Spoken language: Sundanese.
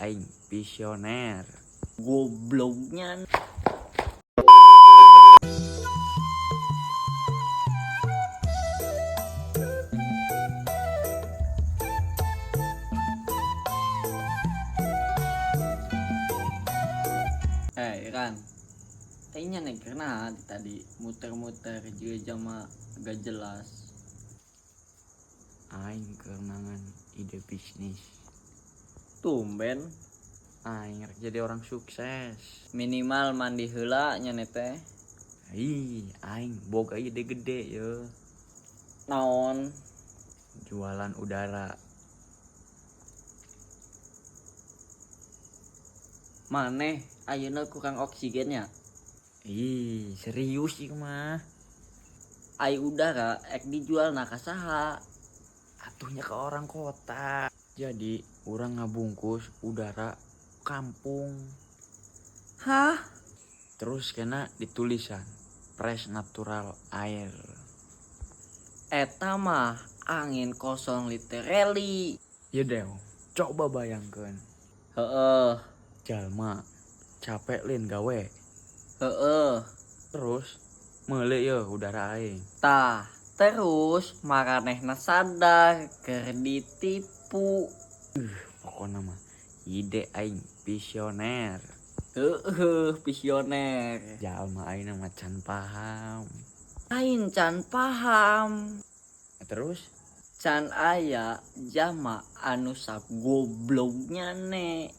Aing visioner. Gobloknya. Eh, Ran. Kayaknya nih karena tadi muter-muter juga jama gak jelas. Aing kerenangan ide bisnis. Tumben. Aing rek jadi orang sukses. Minimal mandi heula nya teh. Ih, aing boga ide gede ye. Naon? Jualan udara. Maneh ayeuna kurang oksigennya. Ih, serius ieu mah. Ai udara ek dijual na ka saha? Atuhnya ke orang kota. Jadi, orang ngabungkus udara kampung. Hah? Terus kena ditulisan fresh natural air. Eta mah angin kosong literally. Ya deh, coba bayangkan. Heeh. Jalma capek lin gawe. Heeh. Terus meuli ye udara aing. Tah, terus maranehna sadar keur ditipu. Pokoknya mah ide aing visioner. Heeh, visioner. Jalma aing mah can paham. Aing can paham. Terus can aya jama anu sagobloknya ne.